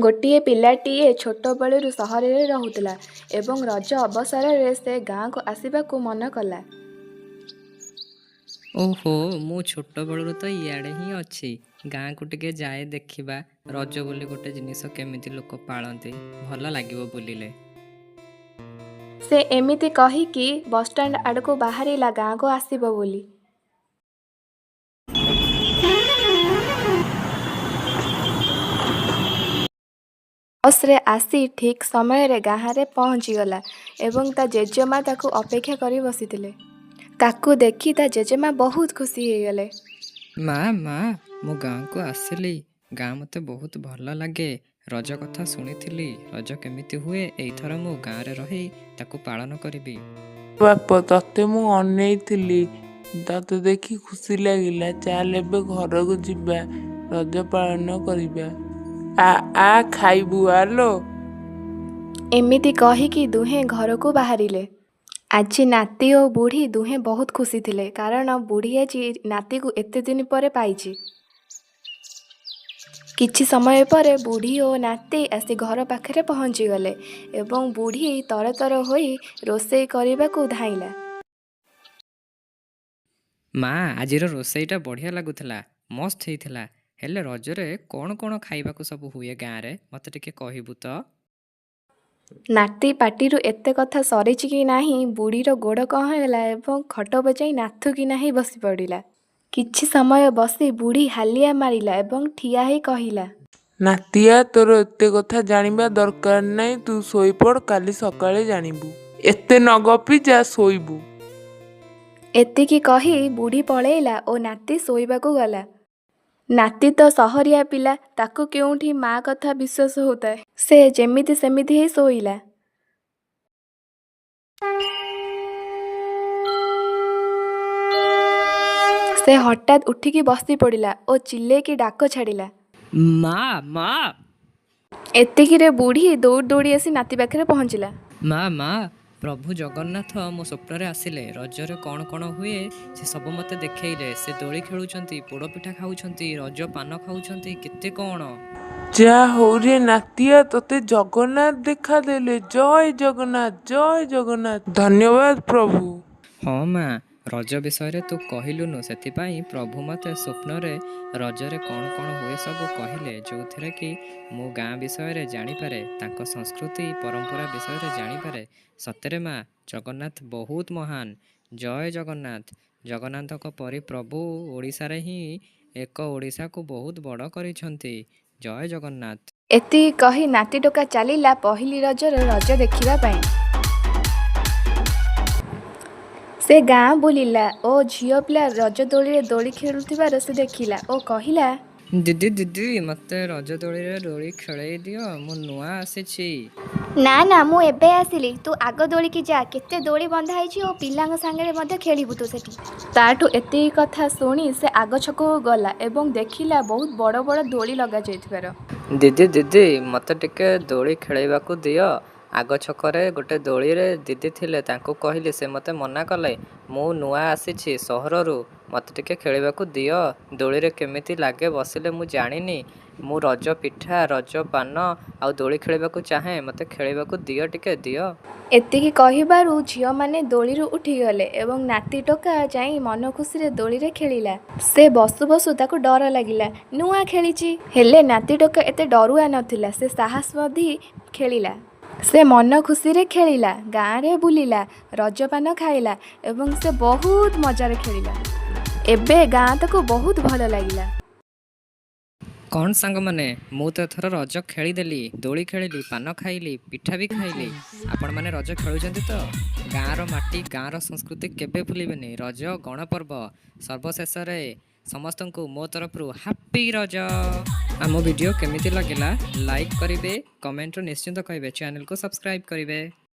ଗୋଟିଏ ପିଲାଟିଏ ଛୋଟବେଳରୁ ସହରରେ ରହୁଥିଲା ଏବଂ ରଜ ଅବସରରେ ସେ ଗାଁକୁ ଆସିବାକୁ ମନ କଲା। ଓହୋ, ମୁଁ ଛୋଟବେଳରୁ ତ ଇଆଡ଼େ ହିଁ ଅଛି। ଗାଁକୁ ଟିକେ ଯାଏ, ଦେଖିବା ରଜ ବୋଲି ଗୋଟେ ଜିନିଷ କେମିତି ଲୋକ ପାଳନ୍ତି। ଭଲ ଲାଗିବ ବୁଲିଲେ। ସେ ଏମିତି କହିକି ବସଷ୍ଟାଣ୍ଡ ଆଡ଼କୁ ବାହାରିଲା ଗାଁକୁ ଆସିବ ବୋଲି। ବସରେ ଆସି ଠିକ୍ ସମୟରେ ଗାଁରେ ପହଞ୍ଚିଗଲା ଏବଂ ତା ଜେଜେମା ତାକୁ ଅପେକ୍ଷା କରି ବସିଥିଲେ। ତାକୁ ଦେଖି ତା ଜେଜେମା ବହୁତ ଖୁସି ହେଇଗଲେ। ମା, ମା, ମୁଁ ଗାଁକୁ ଆସିଲି। ଗାଁ ମୋତେ ବହୁତ ଭଲ ଲାଗେ। ରଜ କଥା ଶୁଣିଥିଲି। ରଜ କେମିତି ହୁଏ, ଏଇଥର ମୁଁ ଗାଁରେ ରହି ତାକୁ ପାଳନ କରିବି। ବାପ, ତତେ ମୁଁ ଅନେଇଥିଲି। ତତେ ଦେଖି ଖୁସି ଲାଗିଲା। ଚାଲ, ଏବେ ଘରକୁ ଯିବା, ରଜ ପାଳନ କରିବା। ଆ ଆ, ଖାଇବୁ ଆଲୋ। ଏମିତି କହିକି ଦୁହେଁ ଘରକୁ ବାହାରିଲେ। ଆଜି ନାତି ଓ ବୁଢ଼ୀ ଦୁହେଁ ବହୁତ ଖୁସି ଥିଲେ, କାରଣ ବୁଢ଼ୀ ଆଜି ନାତିକୁ ଏତେ ଦିନ ପରେ ପାଇଛି। କିଛି ସମୟ ପରେ ବୁଢ଼ୀ ଓ ନାତି ଆସି ଘର ପାଖରେ ପହଞ୍ଚିଗଲେ ଏବଂ ବୁଢ଼ୀ ତରତର ହୋଇ ରୋଷେଇ କରିବାକୁ ଧାଇଁଲା। ମା, ଆଜିର ରୋଷେଇଟା ବଢ଼ିଆ ଲାଗୁଥିଲା, ମସ୍ତ ହେଇଥିଲା। ହେଲେ ରଜରେ କ'ଣ କ'ଣ ଖାଇବାକୁ ସବୁ ହୁଏ ଗାଁରେ, ମୋତେ ଟିକେ କହିବୁ ତ? ନାତି ପାଟିରୁ ଏତେ କଥା ସରିଛି କି ନାହିଁ, ବୁଢ଼ୀର ଗୋଡ଼ କ'ଣ ହେଇଗଲା ଏବଂ ଖଟ ଉପରେ ଯାଇ ନାଥୁକିନା ହେଇ ବସିପଡ଼ିଲା। କିଛି ସମୟ ବସି ବୁଢ଼ୀ ହାଲିଆ ମାରିଲା ଏବଂ ଠିଆ ହେଇ କହିଲା, ନାତିଆ, ତୋର ଏତେ କଥା ଜାଣିବା ଦରକାର ନାହିଁ। ତୁ ଶୋଇପଡ଼, କାଲି ସକାଳେ ଜାଣିବୁ। ଏତେ ନ ଗପି ଯା ଶୋଇବୁ। ଏତିକି କହି ବୁଢ଼ୀ ପଳେଇଲା ଓ ନାତି ଶୋଇବାକୁ ଗଲା। ନାତି ତ ସହରିଆ ପିଲା, ତାକୁ କେଉଁଠି ମା କଥା ବିଶ୍ୱାସ ହେଉଥାଏ? ସେ ଯେମିତି ସେମିତି ହେଇ ଶୋଇଲା। ସେ ହଠାତ୍ ଉଠିକି ବସିପଡ଼ିଲା ଓ ଚିଲେଇକି ଡାକ ଛାଡ଼ିଲା, ମା, ମା! ଏତିକିରେ ବୁଢ଼ୀ ଦୌଡ଼ି ଦୌଡ଼ି ଆସି ନାତି ପାଖରେ ପହଞ୍ଚିଲା। ମା, ମା, ପ୍ରଭୁ ଜଗନ୍ନାଥ ମୋ ସ୍ୱପ୍ନରେ ଆସିଲେ। ରଜରେ କ'ଣ କ'ଣ ହୁଏ ସେ ସବୁ ମୋତେ ଦେଖେଇଲେ। ସେ ଦୋଳି ଖେଳୁଛନ୍ତି, ପୋଡ଼ପିଠା ଖାଉଛନ୍ତି, ରଜ ପାନ ଖାଉଛନ୍ତି, କେତେ କ'ଣ। ଯା ହଉରେ ନାତିଆ, ତତେ ଜଗନ୍ନାଥ ଦେଖାଦେଲେ। ଜୟ ଜଗନ୍ନାଥ, ଜୟ ଜଗନ୍ନାଥ, ଧନ୍ୟବାଦ ପ୍ରଭୁ। ହଁ ମା, ରଜ ବିଷୟରେ ତୁ କହିଲୁନୁ, ସେଥିପାଇଁ ପ୍ରଭୁ ମୋତେ ସ୍ୱପ୍ନରେ ରଜରେ କ'ଣ କ'ଣ ହୁଏ ସବୁ କହିଲେ, ଯେଉଁଥିରେ କି ମୁଁ ଗାଁ ବିଷୟରେ ଜାଣିପାରେ, ତାଙ୍କ ସଂସ୍କୃତି ପରମ୍ପରା ବିଷୟରେ ଜାଣିପାରେ। ସତରେ ମା, ଜଗନ୍ନାଥ ବହୁତ ମହାନ। ଜୟ ଜଗନ୍ନାଥ। ଜଗନ୍ନାଥଙ୍କ ପରି ପ୍ରଭୁ ଓଡ଼ିଶାରେ ହିଁ ଏକ, ଓଡ଼ିଶାକୁ ବହୁତ ବଡ଼ କରିଛନ୍ତି। ଜୟ ଜଗନ୍ନାଥ। ଏତିକି କହି ନାତି ଟୋକା ଚାଲିଲା ପହିଲି ରଜର ରଜ ଦେଖିବା ପାଇଁ। ସେ ଗାଁ ବୁଲିଲା ଓ ଝିଅ ପିଲା ରଜ ଦୋଳିରେ ଦୋଳି ଖେଳୁଥିବାର ସେ ଦେଖିଲା ଓ କହିଲା, ଦିଦି, ଦିଦି, ମୋତେ ରଜ ଦୋଳିରେ ଦୋଳି ଖେଳେଇ ଦିଅ, ମୁଁ ନୂଆ ଆସିଛି। ନା ନା, ମୁଁ ଏବେ ଆସିଲି। ତୁ ଆଗ ଦୋଳିକି ଯା। କେତେ ଦୋଳି ବନ୍ଧା ହେଇଛି ଓ ପିଲାଙ୍କ ସାଙ୍ଗରେ ମଧ୍ୟ ଖେଳିବୁ ତୁ ସେଠି। ତାଠୁ ଏତିକି କଥା ଶୁଣି ସେ ଆଗ ଛକକୁ ଗଲା ଏବଂ ଦେଖିଲା ବହୁତ ବଡ଼ ବଡ଼ ଦୋଳି ଲଗାଯାଇଥିବାର। ଦିଦି, ଦିଦି, ମୋତେ ଟିକେ ଦୋଳି ଖେଳେଇବାକୁ ଦିଅ। ଆଗ ଛକରେ ଗୋଟେ ଦୋଳିରେ ଦିଦି ଥିଲେ, ତାଙ୍କୁ କହିଲି, ସେ ମୋତେ ମନା କଲେ। ମୁଁ ନୂଆ ଆସିଛି ସହରରୁ, ମୋତେ ଟିକେ ଖେଳିବାକୁ ଦିଅ। ଦୋଳିରେ କେମିତି ଲାଗେ ବସିଲେ ମୁଁ ଜାଣିନି। ମୁଁ ରଜ ପିଠା, ରଜ ପାନ ଆଉ ଦୋଳି ଖେଳିବାକୁ ଚାହେଁ। ମୋତେ ଖେଳିବାକୁ ଦିଅ, ଟିକେ ଦିଅ। ଏତିକି କହିବାରୁ ଝିଅମାନେ ଦୋଳିରୁ ଉଠିଗଲେ ଏବଂ ନାତି ଟୋକା ଯାଇ ମନ ଖୁସିରେ ଦୋଳିରେ ଖେଳିଲା। ସେ ବସୁ ବସୁ ତାକୁ ଡର ଲାଗିଲା, ନୂଆ ଖେଳିଛି। ହେଲେ ନାତି ଟୋକା ଏତେ ଡରୁଆ ନଥିଲା। ସେ ସାହସ ବାନ୍ଧି ଖେଳିଲା। ସେ ମନ ଖୁସିରେ ଖେଳିଲା, ଗାଁରେ ବୁଲିଲା, ରଜପାନ ଖାଇଲା ଏବଂ ସେ ବହୁତ ମଜାରେ ଖେଳିଲା। ଏବେ ଗାଁ ତାକୁ ବହୁତ ଭଲ ଲାଗିଲା। କ'ଣ ସାଙ୍ଗମାନେ, ମୁଁ ତ ଏଥର ରଜ ଖେଳିଦେଲି, ଦୋଳି ଖେଳିଲି, ପାନ ଖାଇଲି, ପିଠା ବି ଖାଇଲି। ଆପଣମାନେ ରଜ ଖେଳୁଛନ୍ତି ତ? ଗାଁର ମାଟି, ଗାଁର ସଂସ୍କୃତି କେବେ ଭୁଲିବେନି। ରଜ ଗଣପର୍ବ। ସର୍ବଶେଷରେ ସମସ୍ତଙ୍କୁ ମୋ ତରଫରୁ ହାପି ରଜ। ଆମ ଭିଡ଼ିଓ କେମିତି ଲାଗିଲା ଲାଇକ୍ କରିବେ, କମେଣ୍ଟରେ ନିଶ୍ଚିନ୍ତ କହିବେ, ଚ୍ୟାନେଲକୁ ସବସ୍କ୍ରାଇବ୍ କରିବେ।